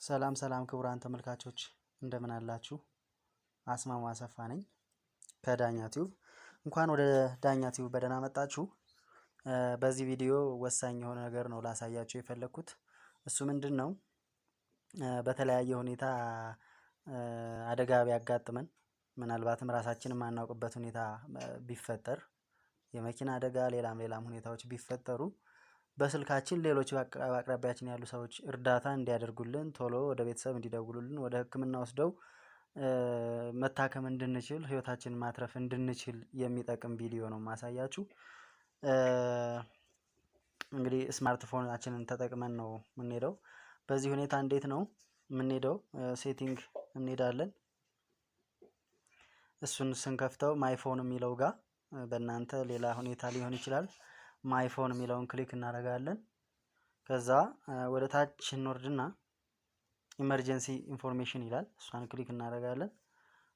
ሰላም ሰላም ክቡራን ተመልካቾች፣ እንደምን አላችሁ? አስማማው አሰፋ ነኝ ከዳኛ ቲዩብ። እንኳን ወደ ዳኛ ቲዩብ በደህና መጣችሁ። በዚህ ቪዲዮ ወሳኝ የሆነ ነገር ነው ላሳያችሁ የፈለግኩት። እሱ ምንድን ነው? በተለያየ ሁኔታ አደጋ ቢያጋጥመን፣ ምናልባትም ራሳችንን የማናውቅበት ሁኔታ ቢፈጠር፣ የመኪና አደጋ፣ ሌላም ሌላም ሁኔታዎች ቢፈጠሩ፣ በስልካችን ሌሎች በአቅራቢያችን ያሉ ሰዎች እርዳታ እንዲያደርጉልን፣ ቶሎ ወደ ቤተሰብ እንዲደውሉልን፣ ወደ ሕክምና ወስደው መታከም እንድንችል፣ ህይወታችንን ማትረፍ እንድንችል የሚጠቅም ቪዲዮ ነው ማሳያችሁ። እንግዲህ ስማርትፎናችንን ተጠቅመን ነው የምንሄደው። በዚህ ሁኔታ እንዴት ነው የምንሄደው? Setting እንሄዳለን። እሱን ስንከፍተው my phone የሚለው ጋር፣ በእናንተ ሌላ ሁኔታ ሊሆን ይችላል። My phone የሚለውን click እናደርጋለን። ከዛ ወደ ታች እንወርድና emergency information ይላል። እሷን click እናደርጋለን።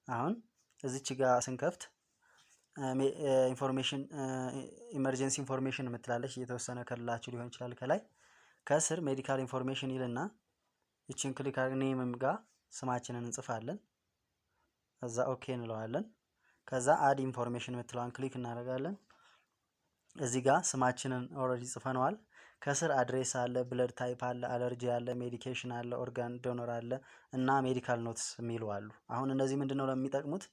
አሁን እዚች ጋር ስንከፍት information emergency information የምትላለች፣ እየተወሰነ ከልላችሁ ሊሆን ይችላል። ከላይ ከስር medical information ይልና ይችን click name ጋር ስማችንን እንጽፋለን። ከዛ okay እንለዋለን። ከዛ add information የምትለዋን click እናደርጋለን። እዚህ ጋር ስማችንን already ጽፈነዋል። ከስር address አለ፣ blood type አለ፣ አለርጂ አለ፣ medication አለ፣ organ donor አለ እና medical notes የሚሉ አሉ። አሁን እነዚህ ምንድን ነው ለሚጠቅሙት?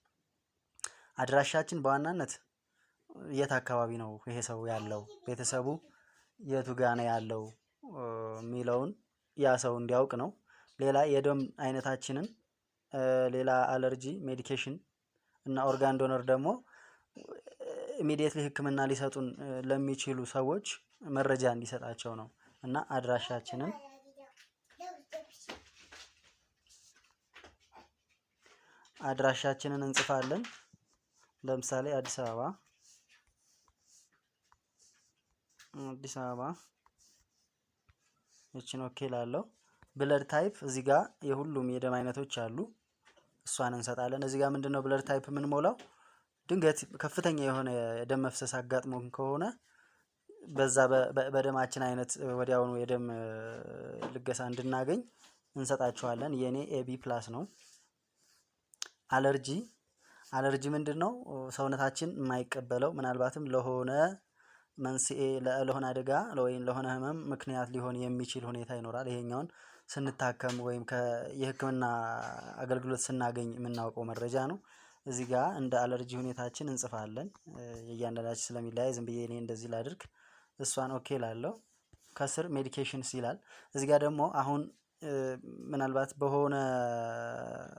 አድራሻችን በዋናነት የት አካባቢ ነው ይሄ ሰው ያለው፣ ቤተሰቡ የቱ ጋ ነው ያለው የሚለውን ያ ሰው እንዲያውቅ ነው። ሌላ የደም አይነታችንን፣ ሌላ allergy፣ medication እና organ donor ደግሞ immediately ሕክምና ሊሰጡን ለሚችሉ ሰዎች መረጃ እንዲሰጣቸው ነው። እና አድራሻችንን እንጽፋለን። ለምሳሌ አዲስ አበባ፣ አዲስ አበባ። ይችን okay ላለው። Blood type እዚህ ጋር የሁሉም የደም አይነቶች አሉ። እሷን እንሰጣለን። እዚህ ጋር ምንድነው blood type የምንሞላው? ድንገት ከፍተኛ የሆነ የደም መፍሰስ አጋጥሞን ከሆነ በዛ በደማችን አይነት ወዲያውኑ የደም ልገሳ እንድናገኝ እንሰጣቸዋለን። የኔ AB plus ነው። Allergy፣ allergy ምንድን ነው? ሰውነታችን የማይቀበለው፣ ምናልባትም ለሆነ መንስኤ፣ ለሆነ አደጋ ወይም ለሆነ ህመም ምክንያት ሊሆን የሚችል ሁኔታ ይኖራል። ይሄኛውን ስንታከም ወይም የህክምና አገልግሎት ስናገኝ የምናውቀው መረጃ ነው። እዚህ ጋር እንደ አለርጂ ሁኔታችን እንጽፋለን። የእያንዳንዳችን ስለሚለያይ ዝም ብዬ እኔ እንደዚህ ላድርግ። እሷን okay ላለው። ከስር medications ይላል። እዚህ ጋር ደግሞ አሁን ምናልባት በሆነ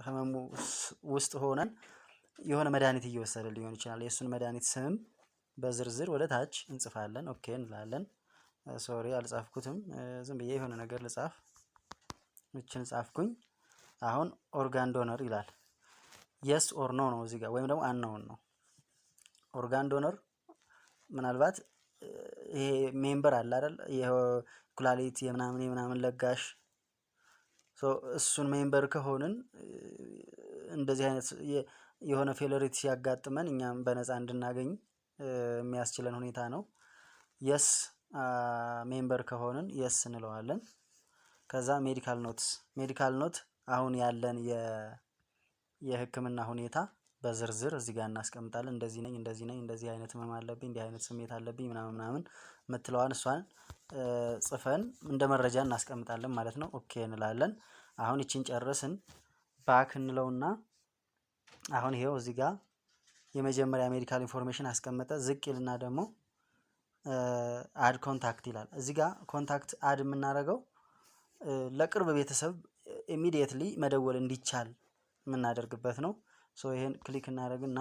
ህመሙ ውስጥ ሆነን የሆነ መድኃኒት እየወሰደ ሊሆን ይችላል። የእሱን መድኃኒት ስም በዝርዝር ወደ ታች እንጽፋለን። Okay እንላለን። Sorry፣ አልጻፍኩትም። ዝም ብዬ የሆነ ነገር ልጻፍ። ይችን ጻፍኩኝ። አሁን organ donor ይላል። Yes or no ነው እዚህ ጋር፣ ወይም ደግሞ unknown ነው። Organ donor ምናልባት ይሄ member አለ አይደል? የኩላሊት የምናምን የምናምን ለጋሽ፣ እሱን member ከሆንን እንደዚህ አይነት የሆነ failure ሲያጋጥመን እኛም በነፃ እንድናገኝ የሚያስችለን ሁኔታ ነው። Yes፣ member ከሆንን yes እንለዋለን። ከዛ medical notes፣ medical note አሁን ያለን የህክምና ሁኔታ በዝርዝር እዚህ ጋር እናስቀምጣለን። እንደዚህ ነኝ፣ እንደዚህ ነኝ፣ እንደዚህ አይነት ህመም አለብኝ፣ እንዲህ አይነት ስሜት አለብኝ ምናምን ምናምን የምትለዋን እሷን ጽፈን እንደ መረጃ እናስቀምጣለን ማለት ነው። Okay እንላለን። አሁን ይቺን ጨረስን። Back እንለውና አሁን ይሄው እዚህ ጋር የመጀመሪያ medical information አስቀመጠ። ዝቅ ይልና ደግሞ add contact ይላል። እዚህ ጋር contact add የምናደርገው ለቅርብ ቤተሰብ immediately መደወል እንዲቻል የምናደርግበት ነው። So ይሄን click እናደርግና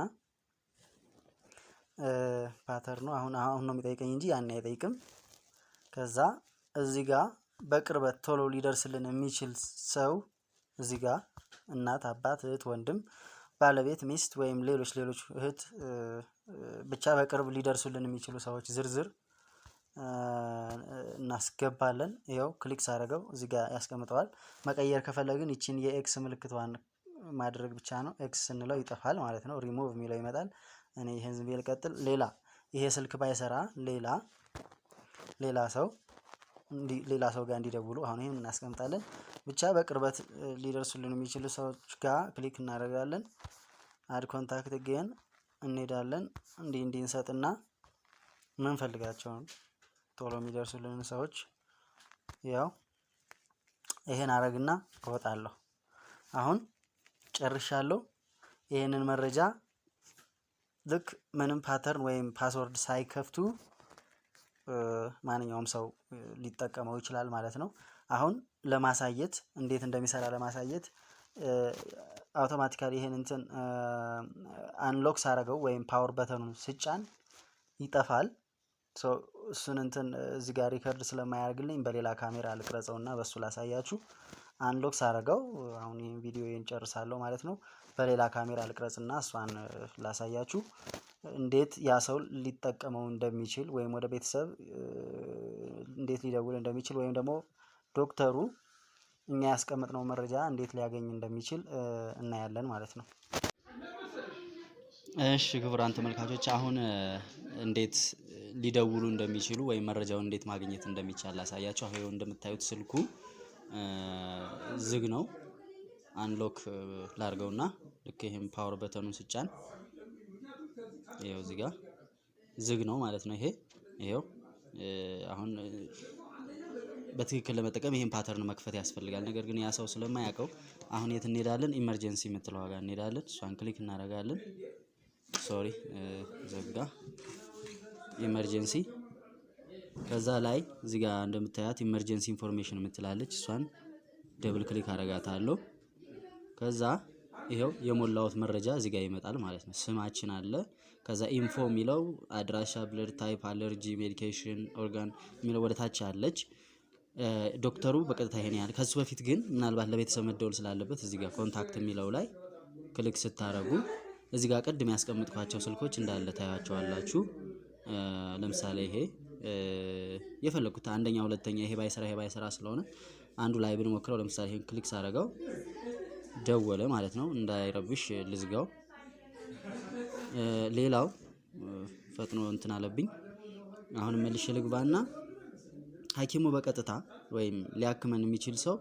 pattern ኡ አሁን አሁን ነው የሚጠይቀኝ እንጂ ያን አይጠይቅም። ከዛ እዚህ ጋር በቅርበት ቶሎ ሊደርስልን የሚችል ሰው እዚህ ጋር እናት፣ አባት፣ እህት፣ ወንድም፣ ባለቤት፣ ሚስት ወይም ሌሎች ሌሎች እህት፣ ብቻ በቅርብ ሊደርሱልን የሚችሉ ሰዎች ዝርዝር እናስገባለን። ይኸው click ሳደርገው እዚህ ጋር ያስቀምጠዋል። መቀየር ከፈለግን ይቺን የ X ምልክቷን ማድረግ ብቻ ነው። X ስንለው ይጠፋል ማለት ነው። ሪሙቭ የሚለው ይመጣል። እኔ ይሄን ዝም ብዬ ልቀጥል። ሌላ ይሄ ስልክ ባይሰራ ሌላ ሰው ሌላ ሰው ጋር እንዲደውሉ አሁን ይሄን እናስቀምጣለን። ብቻ በቅርበት ሊደርሱልን የሚችሉ ሰዎች ጋር click እናደርጋለን። Add contact again እንሄዳለን። እንዲህ እንዲህ እንሰጥና ምንፈልጋቸውን ቶሎ የሚደርሱልን ሰዎች ያው ይሄን አረግና እወጣለሁ። አሁን ጨርሻለሁ። ይሄንን መረጃ ልክ ምንም pattern ወይም password ሳይከፍቱ ማንኛውም ሰው ሊጠቀመው ይችላል ማለት ነው። አሁን ለማሳየት፣ እንዴት እንደሚሰራ ለማሳየት automatically ይሄን እንትን unlock ሳረገው ወይም power button ኑን ስጫን ይጠፋል። So እሱን እንትን እዚህ ጋር record ስለማያደርግልኝ በሌላ ካሜራ ልቅረጸውና በሱ ላሳያችሁ። Unlock ሳረገው አሁን ይሄን ቪዲዮ ጨርሳለሁ ማለት ነው። በሌላ ካሜራ ልቅረጽና እሷን ላሳያችሁ፣ እንዴት ያ ሰው ሊጠቀመው እንደሚችል ወይም ወደ ቤተሰብ እንዴት ሊደውል እንደሚችል ወይም ደግሞ ዶክተሩ እኛ ያስቀመጥነው መረጃ እንዴት ሊያገኝ እንደሚችል እናያለን ማለት ነው። እሺ ክቡራን ተመልካቾች፣ አሁን እንዴት ሊደውሉ እንደሚችሉ ወይም መረጃውን እንዴት ማግኘት እንደሚቻል ላሳያችሁ። አሁን እንደምታዩት ስልኩ ዝግ ነው። Unlock ላርገውና ልክ ይሄን power button ኑን ስጫን ይኸው እዚህ ጋር ዝግ ነው ማለት ነው። ይሄ ይኸው አሁን በትክክል ለመጠቀም ይሄን pattern መክፈት ያስፈልጋል። ነገር ግን ያ ሰው ስለማያውቀው አሁን የት እንሄዳለን? Emergency የምትለዋ ጋር እንሄዳለን። እሷን click እናደርጋለን። Sorry፣ ዘጋ። Emergency፣ ከዛ ላይ እዚህ ጋር እንደምታያት emergency information የምትላለች፣ እሷን double click አደርጋታለሁ። ከዛ ይኸው የሞላሁት መረጃ እዚህ ጋር ይመጣል ማለት ነው። ስማችን አለ። ከዛ info የሚለው አድራሻ፣ blood type፣ allergy፣ medication፣ organ የሚለው ወደ ታች አለች። ዶክተሩ በቀጥታ ይሄን ያህል፣ ከሱ በፊት ግን ምናልባት ለቤተሰብ መደወል ስላለበት እዚህ ጋር contact የሚለው ላይ click ስታረጉ እዚህ ጋር ቅድም ያስቀመጥኳቸው ስልኮች እንዳለ ታያቸዋላችሁ። ለምሳሌ ይሄ የፈለኩት አንደኛ፣ ሁለተኛ፣ ይሄ ባይሰራ ይሄ ባይሰራ ስለሆነ አንዱ ላይ ብንሞክረው፣ ለምሳሌ ይሄን click ሳረገው ደወለ ማለት ነው። እንዳይረብሽ ልዝጋው። ሌላው ፈጥኖ እንትን አለብኝ። አሁን መልሼ ልግባና ሐኪሙ በቀጥታ ወይም ሊያክመን የሚችል ሰው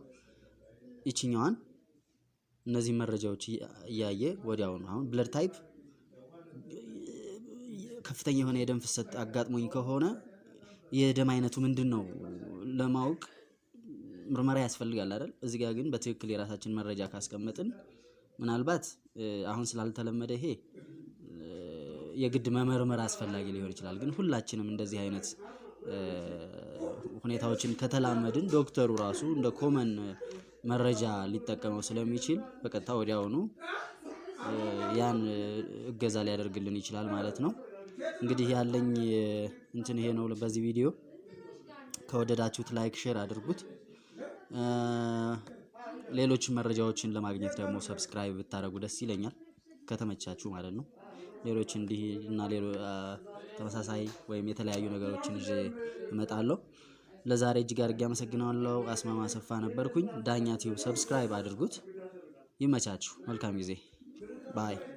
ይችኛዋን እነዚህ መረጃዎች እያየ ወዲያውኑ አሁን blood type ከፍተኛ የሆነ የደም ፍሰት አጋጥሞኝ ከሆነ የደም አይነቱ ምንድነው ለማወቅ ምርመራ ያስፈልጋል አይደል? እዚህ ጋር ግን በትክክል የራሳችን መረጃ ካስቀመጥን ምናልባት አሁን ስላልተለመደ ይሄ የግድ መመርመር አስፈላጊ ሊሆን ይችላል። ግን ሁላችንም እንደዚህ አይነት ሁኔታዎችን ከተላመድን ዶክተሩ ራሱ እንደ common መረጃ ሊጠቀመው ስለሚችል በቀጥታ ወዲያውኑ ያን እገዛ ሊያደርግልን ይችላል ማለት ነው። እንግዲህ ያለኝ እንትን ይሄ ነው። በዚህ ቪዲዮ ከወደዳችሁት like፣ share አድርጉት። ሌሎች መረጃዎችን ለማግኘት ደግሞ subscribe ብታደርጉ ደስ ይለኛል፣ ከተመቻችሁ ማለት ነው። ሌሎች እንዲህ እና ሌሎ ተመሳሳይ ወይም የተለያዩ ነገሮችን ይዤ እመጣለሁ። ለዛሬ እጅግ አድርጌ አመሰግናለሁ። አስማማ አሰፋ ነበርኩኝ። ዳኛ ቲዩብ subscribe አድርጉት። ይመቻችሁ። መልካም ጊዜ። Bye።